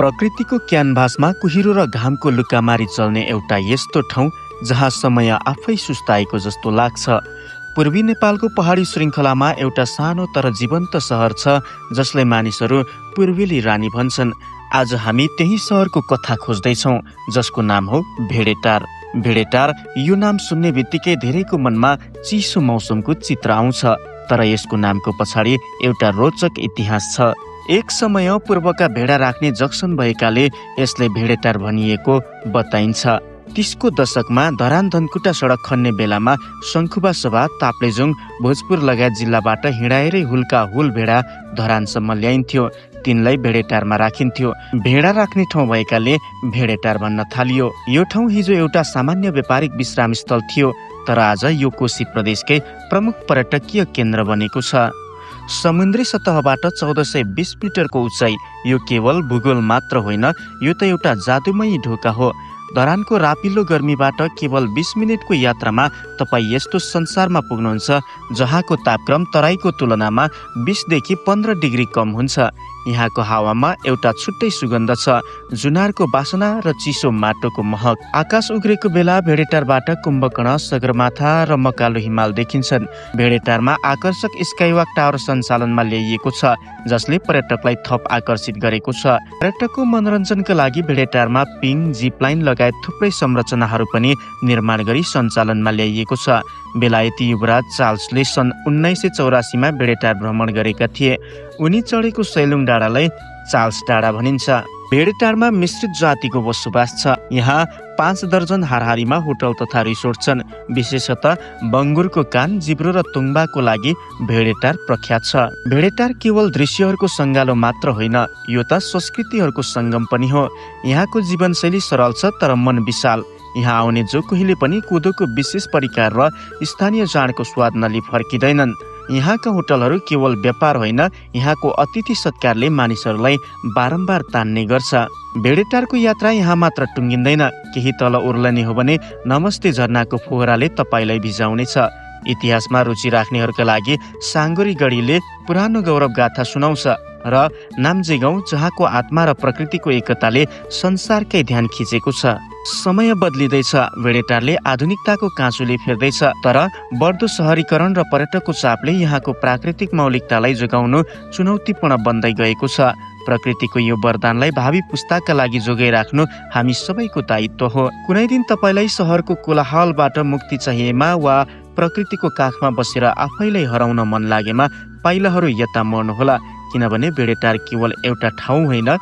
प्रकृतिको क्यानभासमा कुहिरो र घामको लुकामारी चल्ने एउटा यस्तो ठाउँ जहाँ समय आफै सुस्ताएको जस्तो लाग्छ। पूर्वी नेपालको पहाडी श्रृङ्खलामा एउटा सानो तर जीवन्त सहर छ जसलाई मानिसहरू पूर्वेली रानी भन्छन्। आज हामी त्यही सहरको कथा खोज्दैछौँ जसको नाम हो भेडेटार। भेडेटार यो नाम सुन्ने बित्तिकै धेरैको मनमा चिसो मौसमको चित्र आउँछ, तर यसको नामको पछाडि एउटा रोचक इतिहास छ। एक समय पूर्वका भेडा राख्ने जक्सन भएकाले यसले भेडेटार भनिएको बताइन्छ। 30 को दशकमा धरान धनकुटा सडक खन्ने बेलामा शङ्खुबा सभा, ताप्लेजुङ, भोजपुर लगायत जिल्लाबाट हिँडाएरै हुल्का हुल भेडा धरानसम्म ल्याइन्थ्यो। तिनलाई भेडेटारमा राखिन्थ्यो। भेडा राख्ने ठाउँ भएकाले भेडेटार भन्न थालियो। यो ठाउँ हिजो एउटा सामान्य व्यापारिक विश्राम स्थल थियो, तर आज यो कोशी प्रदेशकै प्रमुख पर्यटकीय केन्द्र बनेको छ। समुद्री सतहबाट 1420 मिटरको उचाइ। यो केवल भूगोल मात्र होइन, यो त एउटा जादुमयी ढोका हो। धरानको रापिलो गर्मीबाट केवल 20 मिनटको यात्रामा तपाईँ यस्तो संसारमा पुग्नुहुन्छ जहाँको तापक्रम तराईको तुलनामा 20 देखि 15 डिग्री कम हुन्छ। यहाँको हावामा एउटा छुट्टै सुगन्ध छ, जुनारको बासना र चिसो माटोको महक। आकाश उग्रेको बेला भेडेटारबाट कुम्भकर्ण, सगरमाथा र मकालो हिमाल देखिन्छन्। भेडेटारमा आकर्षक स्काइवक टावर सञ्चालनमा ल्याइएको छ, जसले पर्यटकलाई थप आकर्षित गरेको छ। पर्यटकको मनोरञ्जनका लागि भेडेटारमा पिङ, जिपलाइन लगायत थुप्रै संरचनाहरू पनि निर्माण गरी सञ्चालनमा ल्याइएको छ। बेलायती युवराज चार्ल्सले सन् 1984 मा भेडेटार भ्रमण गरेका थिए। उनी चढेको सैलुङ डाँडालाई चार्ल्स डाँडा भनिन्छ। भेडेटारमा मिश्रित जातिको बसोबास छ। यहाँ 5 दर्जन हाराहारीमा होटल तथा रिसोर्ट छन्। विशेषतः बङ्गुरको कान, जिब्रो र तुङ्बाको लागि भेडेटार प्रख्यात छ। भेडेटार केवल दृश्यहरूको सङ्गालो मात्र होइन, यो त संस्कृतिहरूको सङ्गम पनि हो। यहाँको जीवनशैली सरल छ तर मन विशाल। यहाँ आउने जो कोहीले पनि कोदोको विशेष परिकार र स्थानीय जाँडको स्वाद नलिई फर्किँदैनन्। यहाँका होटलहरू केवल व्यापार होइन, यहाँको अतिथि सत्कारले मानिसहरूलाई बारम्बार तान्ने गर्छ। भेडेटारको यात्रा यहाँ मात्र टुङ्गिँदैन। केही तल ओर्लने हो भने नमस्ते झरनाको फोहराले तपाईँलाई भिजाउनेछ। इतिहासमा रुचि राख्नेहरूका लागि साङ्गुरी गढीले पुरानो गौरव गाथा सुनाउँछ र नाम्जे गाउँ जहाँको आत्मा र प्रकृतिको एकताले संसारकै ध्यान खिचेको छ। समय बदलिँदैछ, भेडेटारले आधुनिकताको काँचुले फेर्दैछ, तर बढ्दो सहरीकरण र पर्यटकको चापले यहाँको प्राकृतिक मौलिकतालाई जोगाउनु चुनौतीपूर्ण बन्दै गएको छ। प्रकृतिको यो वरदानलाई भावी पुस्ताका लागि जोगाइराख्नु हामी सबैको दायित्व हो। कुनै दिन तपाईँलाई सहरको कोलाहलबाट मुक्ति चाहिएमा वा प्रकृतिको काखमा बसेर आफैलाई हराउन मन लागेमा पाइलाहरू यता मोड्नुहोला, किनभने भेडेटार केवल एउटा ठाउँ होइन,